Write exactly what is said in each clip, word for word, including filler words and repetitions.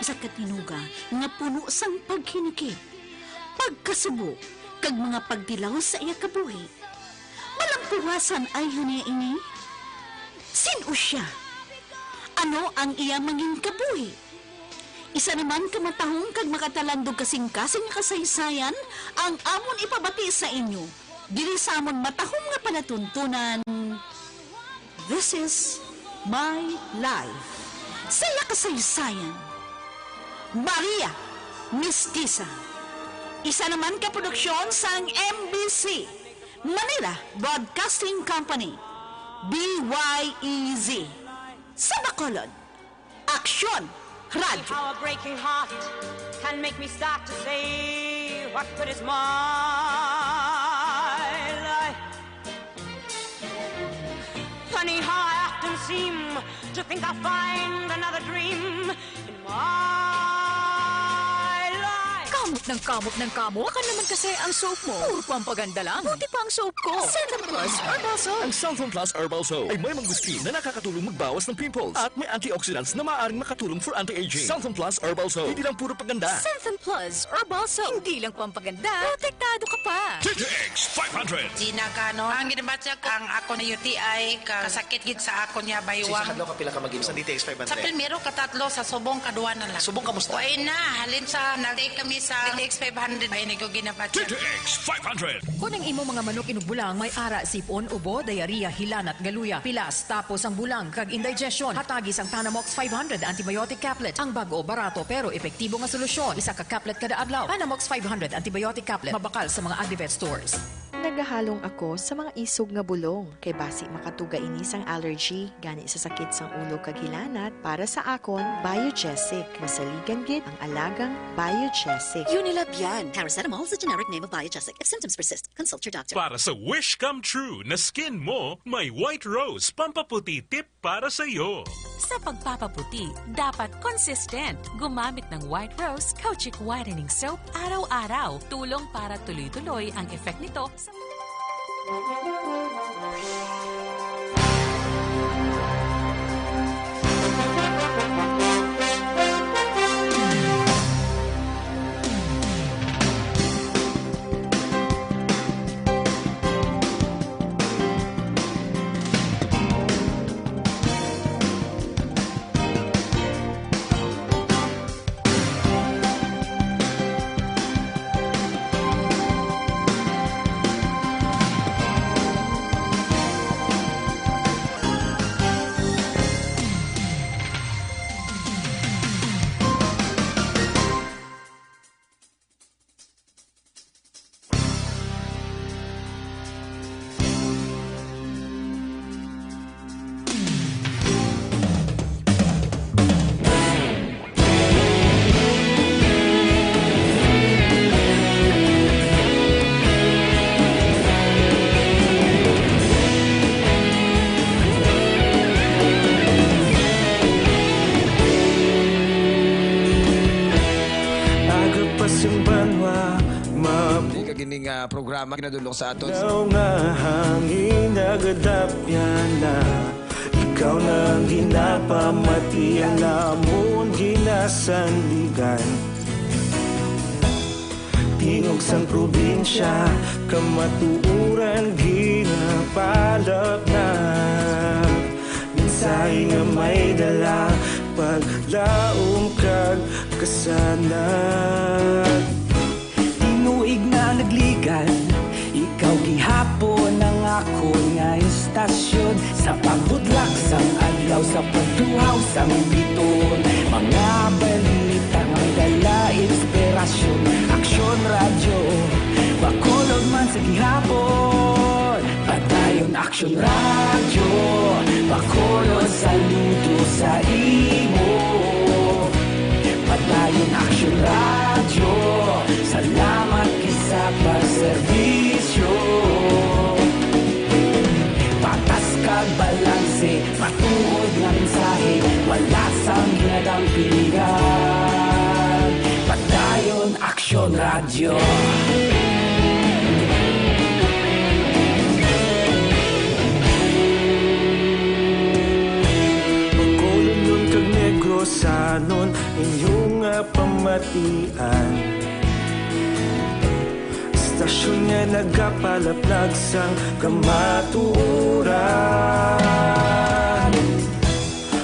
sa katinuga nga puno sang paghinikit, pagkasubo, kag mga pagtilaw sa iya kabuhi. Malampuwasan ayhan niya ini? Sin-o sia? Ano ang iya manginkabuhi? Isa naman ka matahom kag makatalandog kasing-kasing nga kasaysayan ang amon ipabati sa inyo diri sa amon matahom nga palatuntunan. This is My Life. Sa iya kasaysayan, Maria Mestiza. Isa naman ka produksyon sang M B C, Manila Broadcasting Company, B Y E Z. Sa Bacolod, Aksyon Radyo. How a breaking heart can make me start to say, "What good is my life?" Funny how I often seem to think I'll find another dream in my life. Kamot ng kamot ng kamot. Baka naman kasi ang soap mo. Puro pampaganda lang. Buti pa ang soap ko. Cellphone Plus Herbal Soap. Ang Cellphone Plus Herbal Soap ay may mangosteen na nakakatulong magbawas ng pimples at may antioxidants na maaaring makatulong for anti-aging. Cellphone Plus Herbal Soap. Hindi lang puro paganda. Cellphone Plus Herbal Soap. Hindi lang pampaganda. Protektado ka pa. D T X five hundred. Gina Cano. Ang ginabatya ko, ang ako na U T I, ka-, kasakit gid sa ako niya, baywang. Sa kadlaw, kapila ka mag-inom sa D T X five hundred? Sa primero, katatlo, sa subong, kadua na lang. Subong, kamusta? Way na, halin sa nag-take kami sa D T X five hundred, ay, naguginabatya. D T X five hundred. Kon ang imo mga manok inugbulang may ara, sipon, ubo, diarrhea, hilanat, galuya, pilas, tapos ang bulang, kag indigestion, hatagi sang Panamox five hundred antibiotic caplet. Ang bag-o, barato, pero epektibo nga solusyon. Isa ka caplet kada adlaw. Panamox five hundred antibiotic caplet. Mabakal sa mga Agrivet stores. Nagahalong ako sa mga isog nga bulong, kay basi makatuga ini sang allergy, gani sa sakit sang ulo kag hilanat. Para sa akon, Biogesic. Masaligan gid ang alagang Biogesic. Unilab yan. Paracetamol is the generic name of Biogesic. If symptoms persist, consult your doctor. Para sa wish come true na skin mo, may White Rose pampaputi tip para sa iyo. Sa pagpapaputi, dapat consistent. Gumamit ng White Rose Caustic Whitening Soap araw-araw. Tulong para tuloy-tuloy ang effect nito sa Aga pa sing banwa, ma- Di ka gini nga programa ginadulong sa aton. Daw nga hangin nagadapyan na. Ikaw na ang ginapamati, ang amon ginasandigan. Tingog sang probinsya, kamatuoran ginapalapnag. Mensahe nga may dala, paglaom kag kasanag. Tinuig na nagligan, ikaw gihapon ang akon nga istasyon. Sa pagbudlak sang adlaw, sa pagtuhaw sang biton, mga balita may dala inspirasyon. Aksyon Radyo, Bacolod man sa gihapon. Padayon Aksyon Radyo, Bacolod, saludo sa imo. Padayon Aksyon Radyo, salamat gid sa pagserbisyo. Patas kag balanse, matuod nga mensahe, wala sang ginadampingan. Padayon Aksyon Radyo. Bacolodnon kag Negrosanon, inyong Tian. Istasyon nga nagapalaplag sang kamatuoran.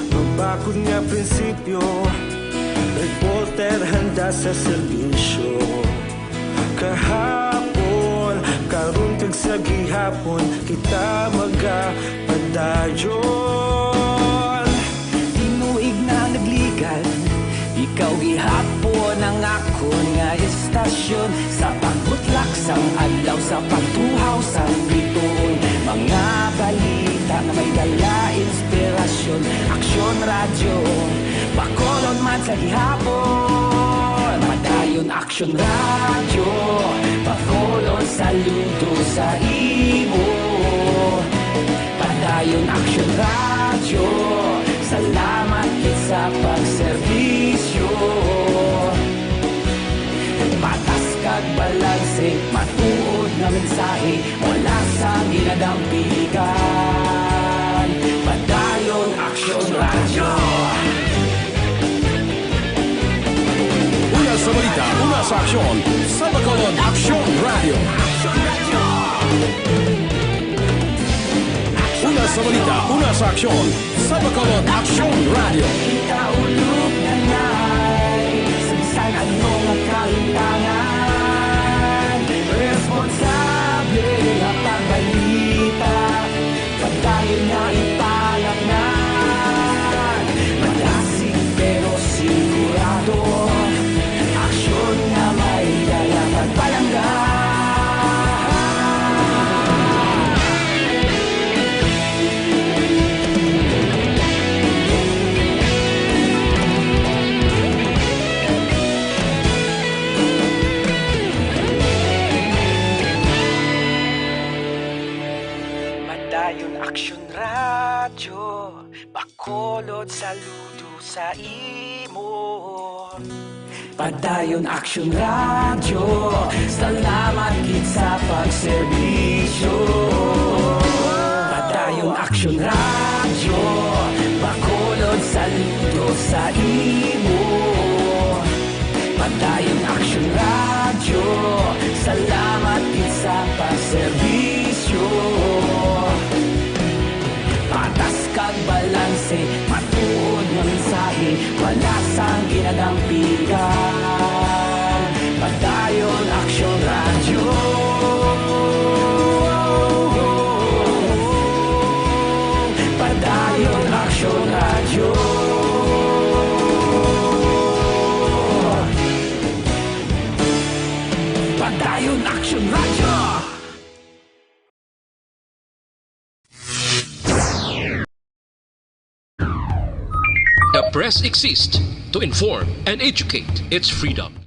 Mabakod nga prinsipyo, reporter handa sa serbisyo. Kahapon, karon, kag sa gihapon, kita magapadayon. Tinuig na nagligan, ikaw gihapon ang akon nga istasyon. Sa pagbutlak sang adlaw, sa pagtuhaw sang bituon, mga balita nga may dala inspirasyon. Aksyon Radyo, Bacolod man sa gihapon. Padayon Aksyon Radyo, Bacolod, saludo sa imo. Padayon Aksyon Radyo, salamat gid sa pagserbisyo. Patas kag balanse, matuod nga mensahe, wala sang ginadampigan. Padayon Aksyon Radyo. Una sa balita, una sa aksyon, sa Bacolod Aksyon Radyo. Una sa balita, una sa aksyon, sa Bacolod Aksyon Radyo. Kita ulog na nay, sa bisan ano nga kalimtangan, responsable nga pagbalita. Padayon nga ipalaknag, madasig pero sigurado, aksyon nga may dala pagpalangga. Padayon Aksyon Radyo, Bacolod, saludo sa imo. Padayon Aksyon Radyo, salamat gid sa pagserbisyo. Padayon Aksyon Radyo, Bacolod, saludo sa imo. Padayon Aksyon Radyo, salamat gid sa pagserbisyo. Patas kag balanse, matuod nga mensahe, wala sang ginadampigan. Padayon Aksyon Radyo. Padayon Aksyon Radyo. Padayon Aksyon Radyo. The press exists to inform and educate. It's freedom.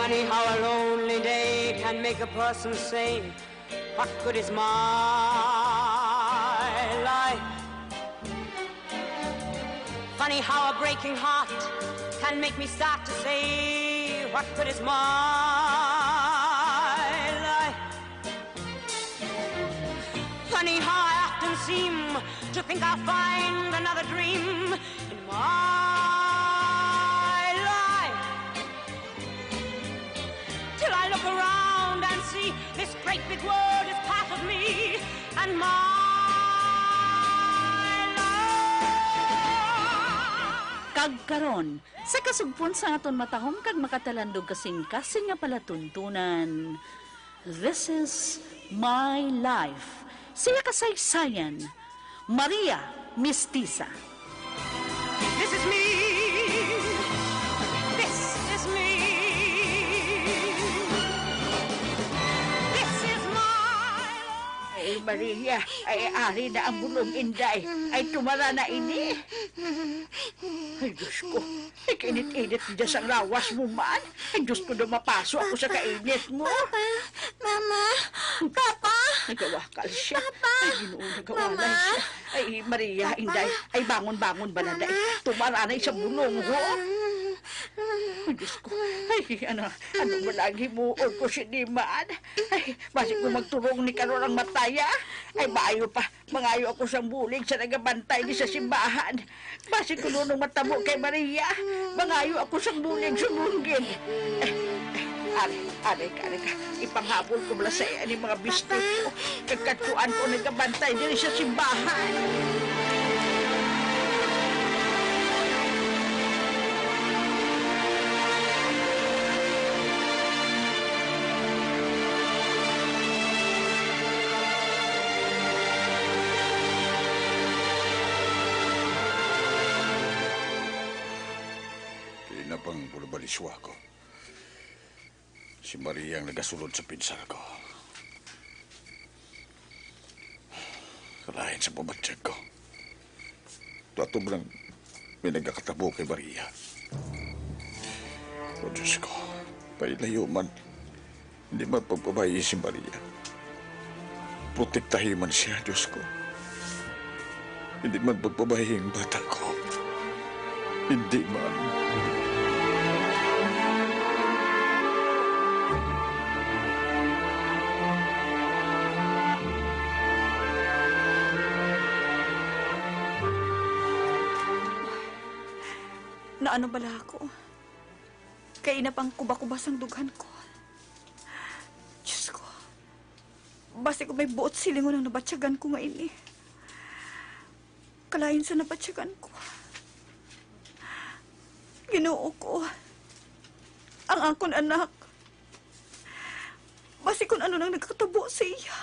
Funny how a lonely day can make a person say, "What good is my life?" Funny how a breaking heart can make me start to say, "What good is my life?" Funny how I often seem to think I'll find another dream in my life. Till I look around and see this great big world is part of me and my life. Kag karon, sa kasugpon sa aton matahom kag makatalandog kasing-kasing nga palatuntunan, This is My Life. Sa iya kasaysayan, Maria Mestiza. This is me. This is me. This is my life. Ay, Maria, ay, ari na ang bulong, Inday. Ay, tumara na ini. Ay, Diyos ko. Ay, kainit-init dyan sa lawas mo man. Ay, Diyos ko, daw mapaso ako sa kainit mo. Papa! Mama! Papa! Nagawakal siya. Papa! Ay, Ginoo, nagawalay Mama! Siya. Ay, Maria, Papa! Inday. Ay, bangon, bangon, baladay. Mama! Tumara na sa bulong, ho. Ay, Diyos ko. Ay, ano, ano ba lagi mo? Or ko si Diman? Ay, basi ko magturong ni karon ang mataya. Ay, maayo pa. Mangayo ako sang bulig sa nagabantay di sa simbahan. Basi kuno nung matabo kay Maria, mangayo ako sang bulig subong gid. Eh, eh, ari, ari ka, ari ka. Ipanghabol ko bala sa iya ni mga bisti ko. Kag kadtuan ko nagabantay diri sa simbahan. Kay na bang bulabaliswa ko? Si Maria ang nagasulod sa pinsar ko. Kalain sa pamatyag ko. Tuato lang may nagakatabo kay Maria. O Diyos ko, pailayo man. Hindi man pagpabayi si Maria. Protektahi man siya, Diyos ko. Hindi man pagpabayi ang bata ko. Hindi man. Naano bala ako? Kay ina pang kuba-kuba sang dughan ko. Diyos ko, basi ko may buot silingon ang nabatyagan ko nga ini. Kalain sa nabatyagan ko. Ginoo ko, ang akon anak, basi kun ano nang nagkatabo sa iya.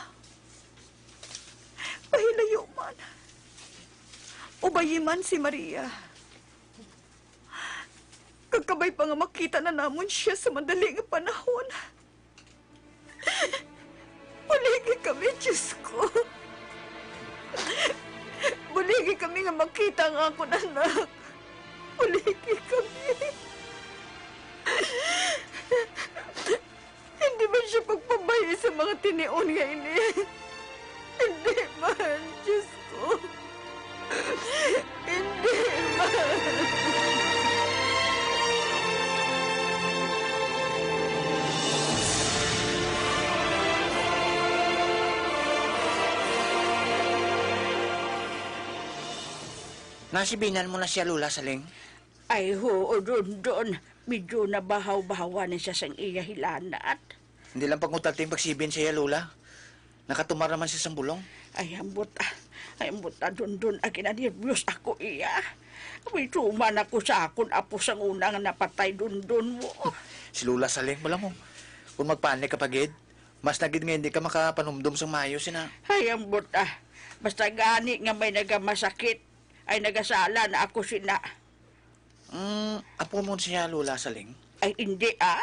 Pahilayo man. Ubayi man si Maria. Kag kabay pa nga makita na namon sia sa madali nga panahon. Buligi kami, Diyos ko. Buligi kami nga makita ang akon anak. Buligi kami. Hindi man siya pagpabayi sa mga tinion nga ini. Hindi man, Diyos ko. Hindi man. Nasibinan mo na siya, Lola Saling? Ay, huo, Dondon. Medyo nabahaw-bahawan ni siya sang iya hilanat. Hindi lang pagmutal ting pagsibin sa iya, Lola. Nakatumar naman siya sang bulong. Ay, ambot, ah. Ay, ambot, ah, Dondon, ah, ginanerbiyos ako, iya. May tuman ako sa akon apo sang una nga napatay, Dondon mo. Si Lola Saling mo lang, oh. Kung magpanik ka pa gid, mas na gid nga hindi ka makapanumdom sang maayo, sina. Ay, ambot, ah. Basta gani nga may nagamasakit, ay nagasala na ako, sina. Mm, apo mo siya, Lola Saling? Ay, hindi, ah.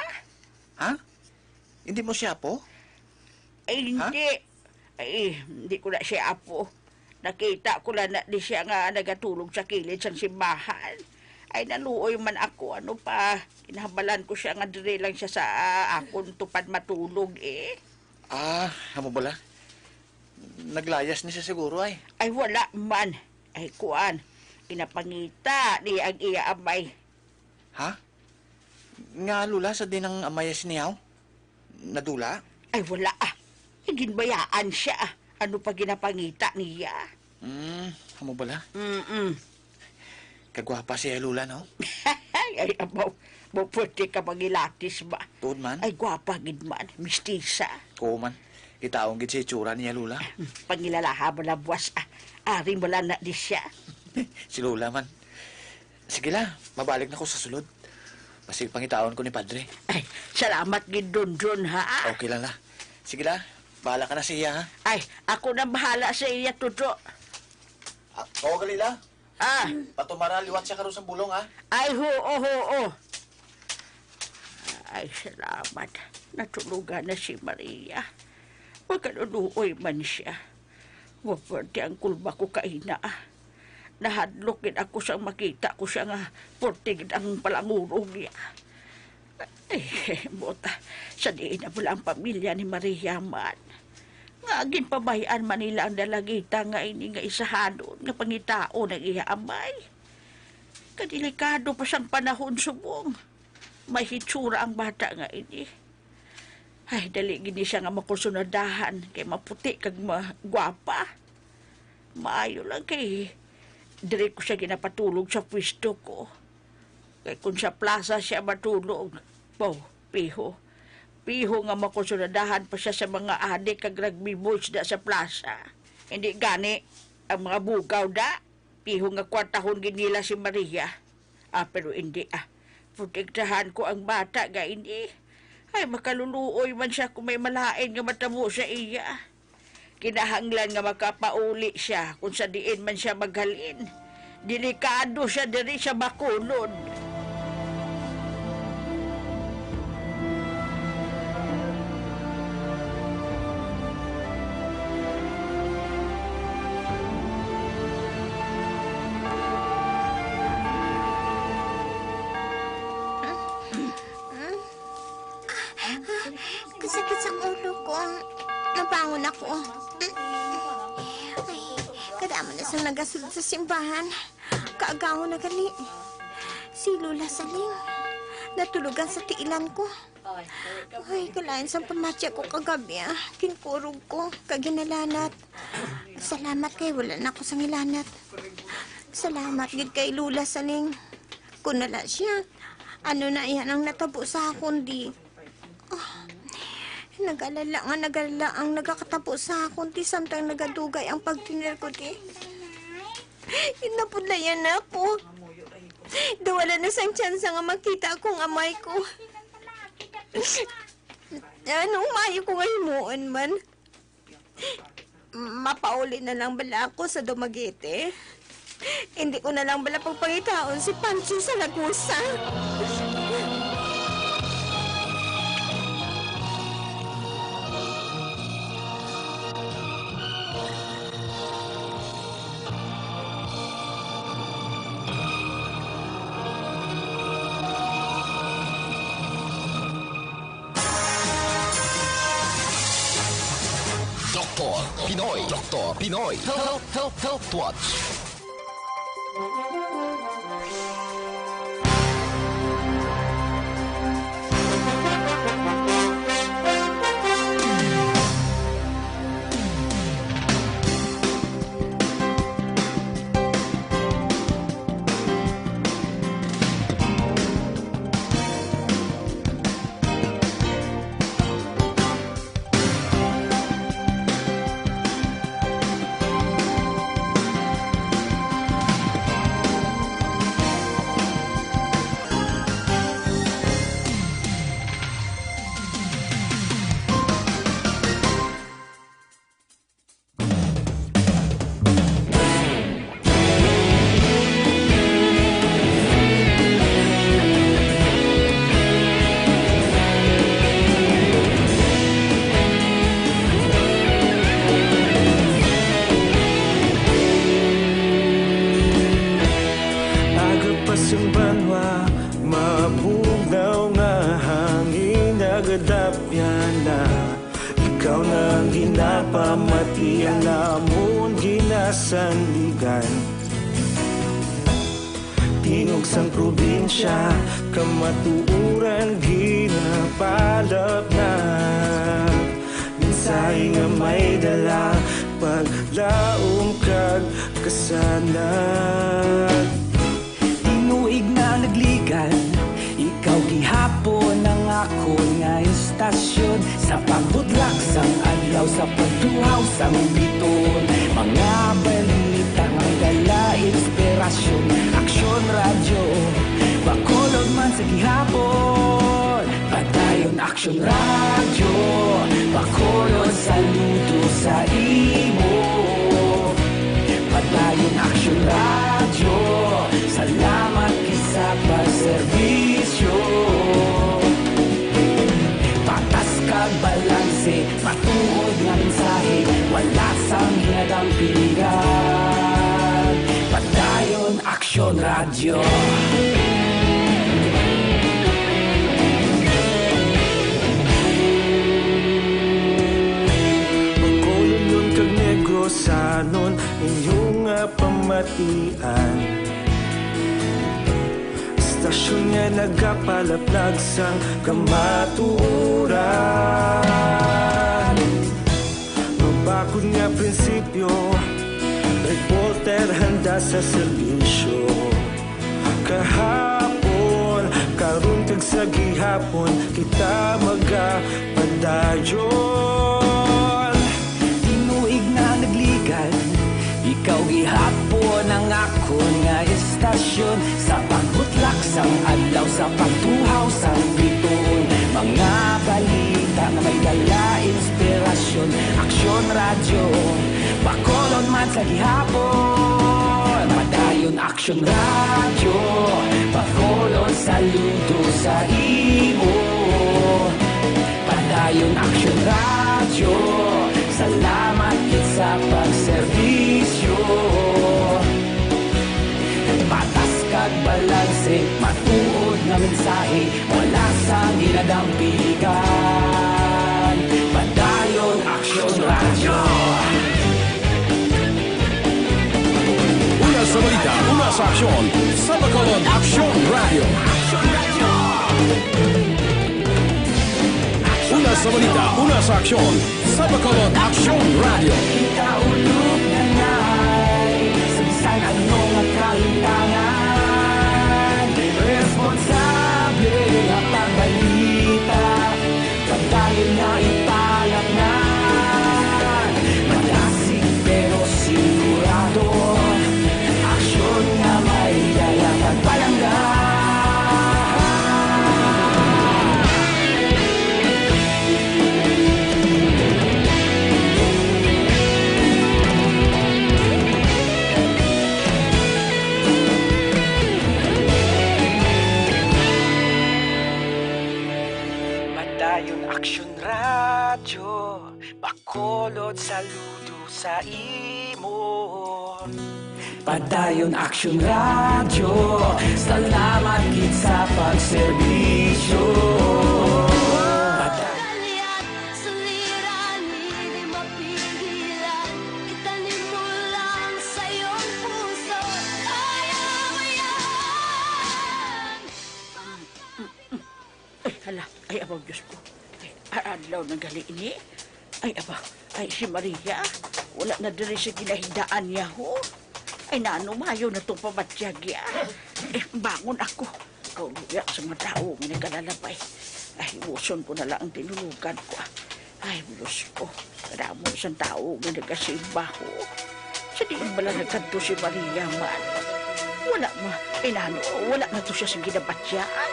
Ha? Hindi mo siya apo? Ay, Ha? hindi. Ay, hindi ko na siya apo. Nakita ko lang na di siya nga nagatulog sa kilid sang simbahan. Ay, naluoy man ako, ano pa, kinahabalan ko siya nga diri lang siya sa, ah, akon tupad matulog, eh. Ah, amo bala? Naglayas ni siya siguro, ay. Ay, wala man. Ay, kuan, ginapangita ni ang iya amay. Ha? Nga, Lola, sa din ang amay siniyaw? Nadula? Ay, wala, ah. Ginbayaan siya, ah. Ano pa ginapangita niya? Hmm, amo bala? Mm-mm. Kagwapa siya, Lola, no? Ay, ay, abaw. Mo pwede ka mangilatis ba? Tuod man? Ay, gwapa gid man. Mistisa. Oo man. Kitaon gid sa itsura niya, Lola. Pangilalaha mo lang, buwas, ah. Ari mo lang na di siya. Si Lola man. Sige la, mabalik na ko sa sulod. Basi pangitaon ko ni Padre. Ay, salamat gid, Dondon, ha? Okay lang la. Sige la, bahala ka na sa iya, ha? Ay, ako na bahala sa iya, Tuto. Ah, oo, gali la. Ah. Patumara liwat siya karon sa bulong, ha? Ay, huo, huo. Ay, salamat. Natulugan na si Maria. Magkaluloy man siya. Wa pwerte ang kulba ko kaina, ah. Nahadlok gid ako sang makita ko siya nga pwerte gid ang palangurog niya. Ay, buta, sa diin na bala ang pamilya ni Maria man? Ah, ginpabay-an man nila ang dalagita nga ini nga isahanon nga pangitaon ang iya amay. Kadelikado pa sang panahon subong. May hitsura ang bata nga ini. Ay, dali gid ni siya nga makonsunadahan kay maputi kag ma-, gwapa. Maayo lang kay diri ko siya ginapatulog sa pwesto ko. Kay kung sa plaza siya matulog, po, piho. Piho nga makonsunadahan pa siya sa mga adik kag rugby boys da sa plaza. Hindi gani ang mga bugaw da. Piho nga kwartahon gid nila si Maria. Ah, pero hindi, ah. Protektahan ko ang bata nga ini. Ay, makaluluoy man siya kung may malain nga matabo sa iya. Kinahanglan nga makapauli siya kung sa diin man siya maghalin. Delikado siya diri sa Bacolod. Kasakit sa ulo ko. Nabangon ako. Ay, kadamo na sang nagasulod sa simbahan. Kaagahon na gali. Si Lola Saling, natulogan sa tiilan ko. Ay, kalain sang pamatya ko kagabi, ah. Ginkurog ko, kag ginalanat. Salamat kay wala na ako sang ilanat. Salamat gid kay Lola Saling. Kung wala siya, ano na iyan ang natabo sa akon di? Ah, nagalala nga nagalala ang nagakatabo sa akon di samtang nagadugay ang pagtener ko di. Ginapudlayan na ako. Daw wala na sang tsansa nga makita akong amay ko. Anong maayo ko nga himuon man? Mapauli na lang bala ako sa Dumaguete? Hindi ko na lang bala pagpangitaon si Pancho sa Lagusa? Doktor Pinoy. Doktor Pinoy. Health, health, health, health watch. Aga pa sang banwa, mabugnaw nga hangin nagadapyan na. Ikaw na ang ginapamati, ang amon ginasandigan. Tingog sang probinsya, kamatuoran ginapalapnap. Mensahe nga may dala, paglaom kag kasanag. Tinuig na nagligan, ikaw gihapon ang akon nga istasyon. Sa pagbudlak sang adlaw, sa pagtuhaw sang biton, mga balita nga dala inspirasyon. Aksyon Radyo, Bacolod man sa gihapon. Padayon Aksyon Radyo, Bacolod, saludo sa imo. Padayon Aksyon Radyo, salamat gid sa pagserbisyo. Patas kag balanse, matuod nga mensahe, wala sang ginadampingan. Padayon Aksyon Radyo. Radyo. Inyo nga pamatian, istasyon nga nagapalaplag sang kamatuoran. Mabakod nga prinsipyo, reporter handa sa serbisyo. Kahapon, karon, kag sa gihapon, kita magapadayon. Tinuig na nagligad, ikaw gihapon ang akon nga istasyon. Sa pagbutlak sang adlaw, sa pagtuhaw sang bituon, mga balita nga may dala inspirasyon. Aksyon Radyo, Bacolod man sa gihapon. Padayon Aksyon Radyo, Bacolod, saludo sa imo. Padayon Aksyon Radyo, salamat gid sa pagserbisyo. Patas kag balanse, matuod nga mensahe, wala sang ginadampigan. Padayon Aksyon Radyo. Una sa balita, una sa aksyon, sa Bacolod Aksyon Radyo. Una sa balita, una sa aksyon, sa Bacolod Aksyon Radyo. Ikaulo na na'y sa bisan ano nga kahintangan, responsable nga pagbalita. Padayon na ipalaknag, madasig pero sigurado. Aksyon nga may dala kag palangga. Padayon Aksyon Radyo, Bacolod, saludo sa imo. Padayon Aksyon Radyo, salamat gid sa pagserbisyo. Padayon Dalian, suliran, di mapigilan, itanim mo lang sa iyong puso, kaya mo yan. Ay, hala. Ay, abaw, Diyos ko. Ay, a-, adlaw na gali ini. Ay, abaw. Ay, si Maria, wala na diri sa ginahigdaan niya, ho. Ay, nano, maayo na tong pabatyag, ya. Eh, bangon ako. Kauluya sa mga tawo nga nagalalabay. Ay, ibuson ko na lang ang tinulugan ko, ah. Ay, Diyos ko, kadamo sang tawo nga nagasimba, ho. Sa diin bala nagkadto si Maria man? Wala ma-, ay, nano, wala na to siya sa ginabatyaan.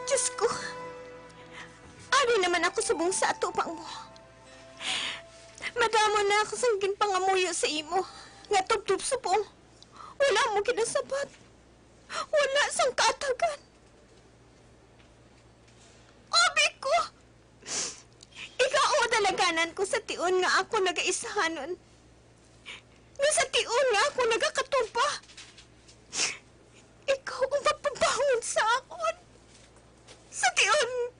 Diyos ko, ari naman ako subong sa atubang mo. Madamo na ako sang ginpangamuyo sa imo, nga tubtob subong wala mo ginasabat. Wala sang kaatagan. Abi ko, ikaw ang madalaganan ko sa tion nga ako nagaisahanon, nga sa tion nga ako nagakatupa. Ikaw ang magpabangon sa akon. Sa tion,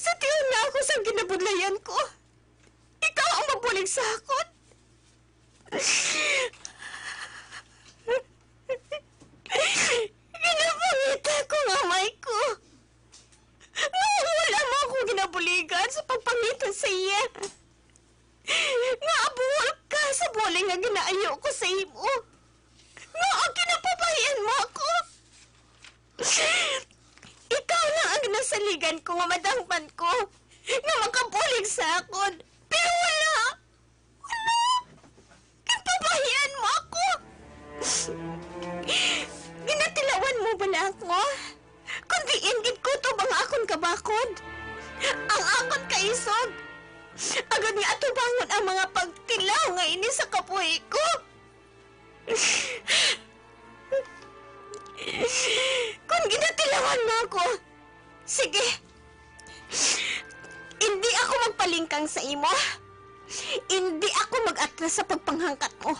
sa tion nga ako sang ginabudlayan ko. Ikaw ang mabulig sa akon. Ginapangita ko ang Amay ko nga wala mo ako ginabuligan sa pagpangita sa iya, nga abuhol ka sa bulig nga ginaayo ko sa imo. Ngaa ginapabahian mo ako? Ikaw lang ang ginasaligan ko nga madangpan ko, nga makabulig sa akon. Pero wala! Wala! Ginpabahian mo ako! Ginatilawan mo bala ako? Kon diin gid kutob ang akon kabakod, ang akon kaisog, agod nga atubangon ang mga pagtilaw nga ini sa kabuhi ko. Kon ginatilawan mo ako, Sige. Indi ako magpalingkang sa imo. Indi ako mag-atras sa pagpanghangkat mo.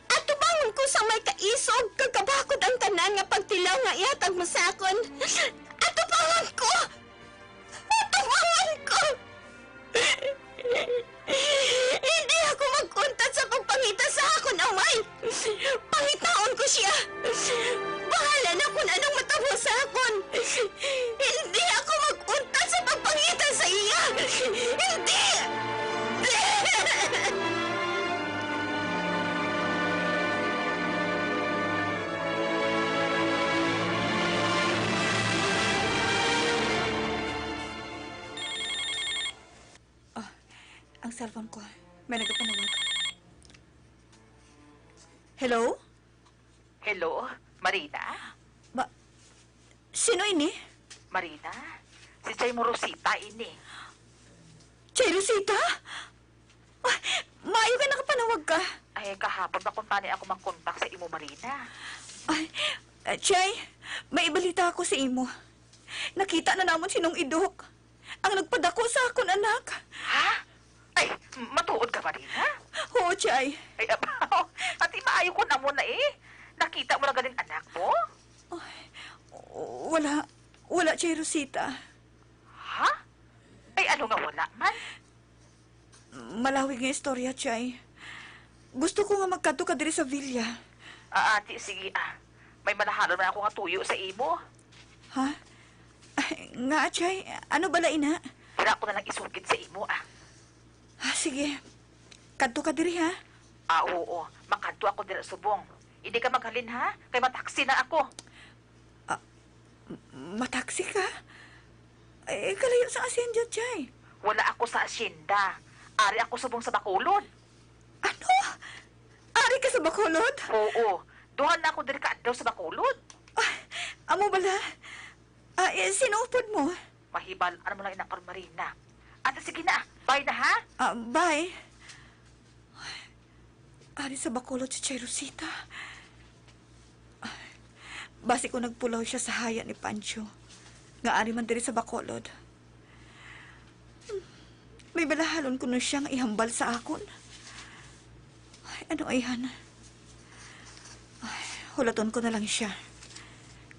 Atubangon ko sa may kaisog kag kabakod ang tanan nga pagtilaw nga ihatag mo sa akon. Atubangon ko! Atubangon ko! Hindi ako mag-untat sa pagpangita sa akon amay. Pangitaon ko siya. Bahala na kung anong matabo sa akon. Hindi ako mag-untat sa pagpangita sa iya. Hindi! Ah, ang cellphone ko. May nagapanawag. Hello? Hello, Marina? Ba, sino ini? Marina, si Chay mo Rosita ini. Chay Rosita? Ay, maayo ka nakapanawag ka. Ay, kahapon pa kuntani ako makontak sa imo, Marina. Ay, ah, Chay, may ibalita ako sa imo. Nakita na namon si Nong Idok. Ang nagpadako sa akon anak. Ha? Ay, matuod ka, Marina? Oo, Chay. Ay, abaw, ati maayo kon amo na eh. Nakita mo na ganing anak mo? Ay, wala. Wala, Chay Rosita. Ha? Ay, ano nga wala man? Malawig nga istorya, Chay. Gusto ko nga magkadto ka diri sa villa. Ah, ati, sige, ah. May malahalon man ako nga tuyo sa imo. Ha? Ay, nga, Chay? Ano bala ina? Dira ko na lang isugid sa imo, ah. Ah, sige. Kadto ka diri, ha? Ah, oo. Makadto ako dira subong. Hindi ka maghalin, ha? Kay mataksi na ako. Ah, m-, mataksi ka? Eh, kalayo sa asyenda, Chay. Wala ako sa asyenda. Ari ako subong sa Bacolod. Ano? Ari ka sa Bacolod? Oo. Duha na ako diri ka adlaw sa Bacolod. Ah, amo bala? Ah, eh, sino upod mo? Mahibal-an mo lang ina karon, Marina. Ate, sige na. Bye na, ha? Ah, bye. Ari sa Bacolod si Chay Rosita. Basi ko nagpulaw siya sa haya ni Pancho, nga ari man diri sa Bacolod. May balahalon kuno siya nga ihambal sa akon. Ay, ano ayhan? Ay, hulaton ko na lang siya.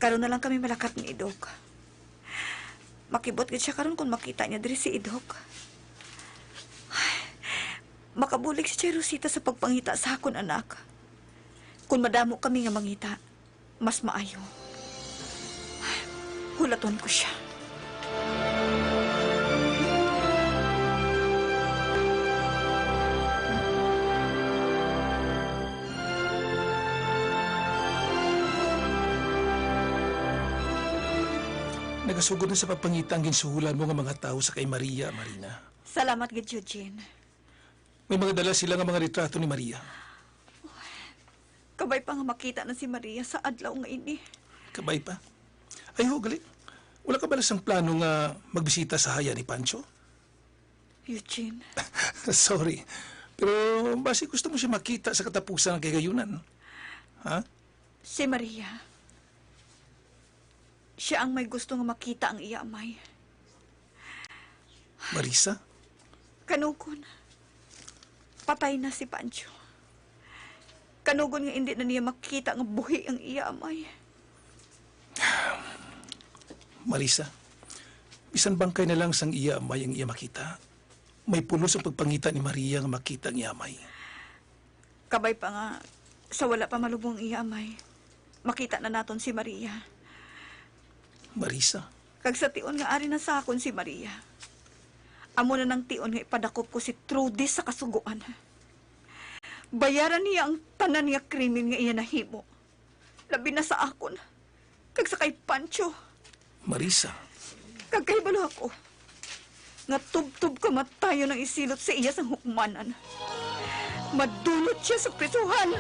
Karon na lang kami malakat ni Idok. Makibot gid siya karon kung makita niya diri si Idok. Makabulig si Chay Rosita sa pagpangita sa akon anak. Kung madamo kami nga mangita, mas maayo. Hulaton ko siya. Nagasugod na sa pagpangita ang ginsuhulan mo nga mga tawo sa kay Maria, Marina. Salamat gid, Eugene. May mga dala sila nga mga retrato ni Maria. Kabay pa nga makita na si Maria sa adlaw nga ini. Kabay pa? Ay, ho, gali. Wala ka bala sang plano nga magbisita sa haya ni Pancho? Eugene. Sorry. Pero basi gusto mo siya makita sa katapusan ng kagayunan. Ha? Si Maria. Siya ang may gusto nga makita ang iya amay. Marisa? Kanugon, patay na si Pancho. Kanugon nga indi na niya makita nga buhi ang iya amay. Marisa, bisan bangkay na lang sang iya amay ang iya makita, may pulos ang pagpangita ni Maria nga makita ang iya amay. Kabay pa nga, sa wala pa malubong ang iya amay, makita na naton si Maria. Marisa. Kag sa tion nga ari na sa akon si Maria, amo na nang tion nga ipadakop ko si Trudy sa kasugoan. Bayaran niya ang tanan nga krimen nga iya nahimo, labi na sa akon kag sa kay Pancho. Marisa. Kag kahibalo ako nga tubtob kamatayon ang isilot sa iya sang hukmanan. Madulot sia sa prisuhan.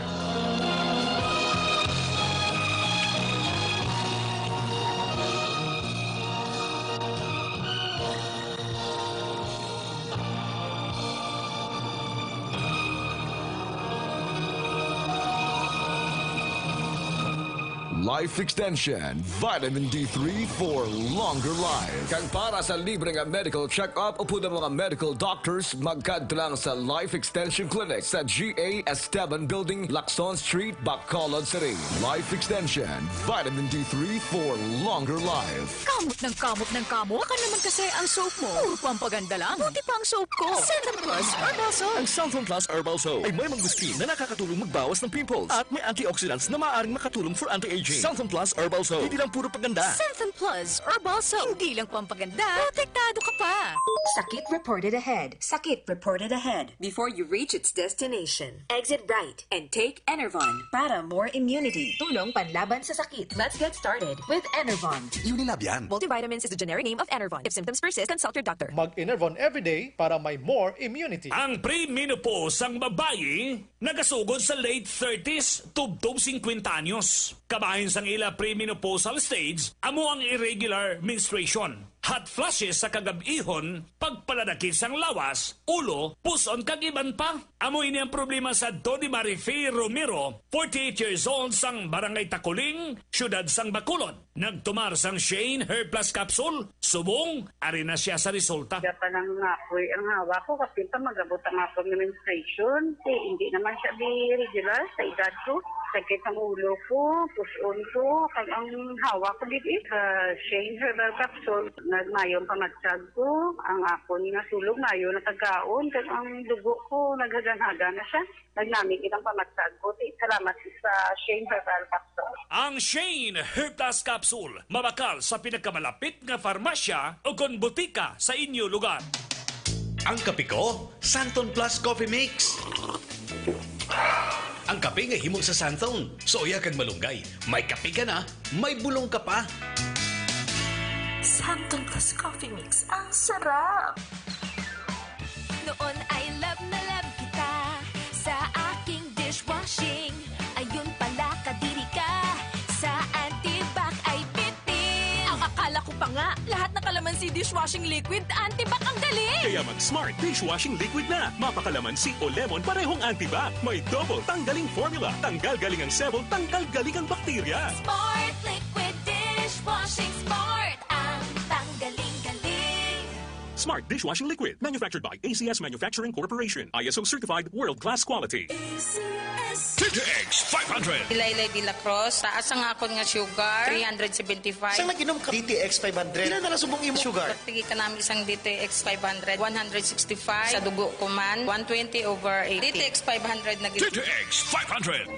Life Extension, Vitamin D three for longer life. Kag para sa libre nga medical check-up upod ang mga medical doctors, magkadto lang sa Life Extension Clinic sa G A Esteban Building, Lacson Street, Bacolod City. Life Extension, Vitamin D three for longer life. Kamot ng kamot ng kamot. Baka naman kasi ang soap mo. Puro pampaganda lang. Buti pa ang soap ko. Center Plus Herbal Soap. Ang Santon Plus Herbal Soap ay may mangosteen na nakakatulong magbawas ng pimples at may antioxidants na maaaring makatulong for anti-aging. Santon Plus Herbal Soap. Hindi lang puro paganda. Santon Plus Herbal Soap. Hindi lang pampaganda, protektado ka pa. Sakit reported ahead. Sakit reported ahead. Before you reach its destination, exit right and take Enervon para more immunity. Tulong panlaban sa sakit. Let's get started with Enervon. Unilab yan. Multivitamins is the generic name of Enervon. If symptoms persist, consult your doctor. Mag-Enervon everyday para may more immunity. Ang premenopause sang babayi nagasugod sa late thirties tubtob singkwenta anyos. Kabahin sang ila premenopausal stage amo ang irregular menstruation, hot flashes sa kagab-ihon, pagpaladakit sang lawas, ulo, pus-on kag iban pa. Amo ini ang problema sa Dodi Marife Romero, forty-eight years old, sang Barangay Taculing, siyudad sang Bacolod. Nagtumar sang Shane Hair Plus Capsule, subong ari na sia sa resulta. Kaya pa lang nga po, ang hawak ko, kapin pa magabot ang akong menstruation. Eh, hindi naman siya di regular sa edad ko. Sakit ang ulo ko, puson ko, kag ang hawak ko, gid eh. Sa Shane Herbal Capsule, nagmayon pamatsag ko. Ang akon nga sulog, mayo nakagaon, kag ang dugo ko, naghaganhagan na siya. Nagnamig ilang pamatsag ko. Ti, salamat sa Shane Herbal Capsule. Ang Shane Herbal Capsule, mabakal sa pinakamalapit nga farmasya o kon butika sa inyo lugar. Ang kape ko, Santon Plus Coffee Mix. Ang kape nga himo sa Santon, suya kag malunggay. May kape ka na, may bulong ka pa. Santon Plus Coffee Mix, ang sarap! Noon ay love na love kita sa aking dishwashing. Ayun pala, kadiri ka. Sa Antibac ay bitin. Ang akala ko pa nga, lahat ng kalamansi dishwashing liquid, Antibac ang galing. Kaya mag-Smart Dishwashing Liquid na. Mapa kalamansi o lemon, parehong Antibac. May double tanggaling formula. Tanggal galing ang sebon, tanggal galing ang bakterya. Smart Liquid Dishwashing Smart ang tanggaling galing. Smart Dishwashing Liquid, manufactured by A C S Manufacturing Corporation, I S O certified, world-class quality. A C S. T T X five hundred. Ilaylay de la Cruz, taas ang akon nga sugar, three hundred seventy-five. Sang nag-inom ka D T X five hundred? Pila na lang subong imo sugar? Tigi ka namin isang D T X five hundred, one hundred sixty-five. Sa dugo ko man, one twenty over eighty. D T X five hundred na gid. T T X five hundred.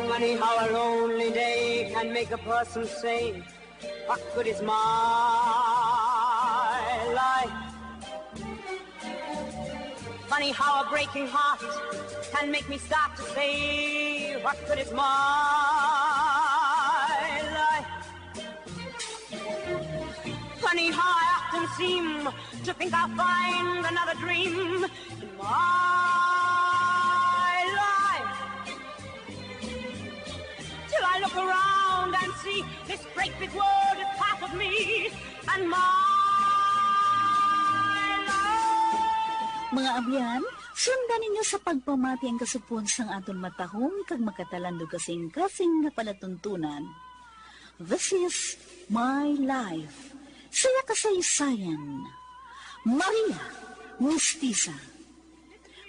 Funny how a lonely day can make a person say, "What good is my life?" Funny how a breaking heart can make me start to say, "What good is my life?" Funny how I often seem to think I'll find another dream in my life. Till I look around and see this great big world is part of me and my life. Mga abyan, sundan ninyo sa pagpamati ang kasugpon sang aton matahom kag makatalandog kasing-kasing nga palatuntunan. This is My Life. Saya kasaysayan. Maria Mistisa.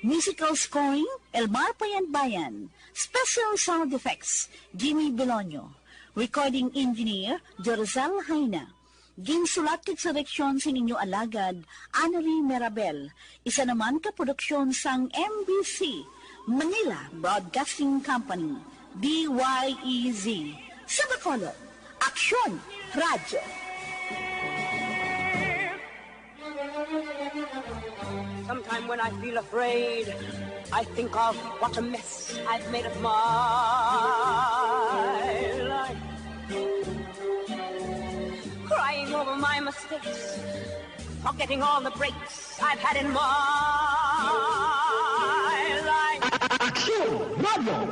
Musical scoring, Elmar Payanbayan. Special sound effects, Jimmy Belonio. Recording engineer, Jorzel Jaina. Ginsulat kag direksyon sa inyo alagad, Annelie Merabel. Isa naman ka produksyon sang M B C, Manila Broadcasting Company, D Y E Z. Sa Bacolod, Aksyon Radyo. Sometime when I feel afraid, I think of what a mess I've made of my life. Crying over my mistakes, forgetting all the breaks I've had in my life. Aksyon Radyo.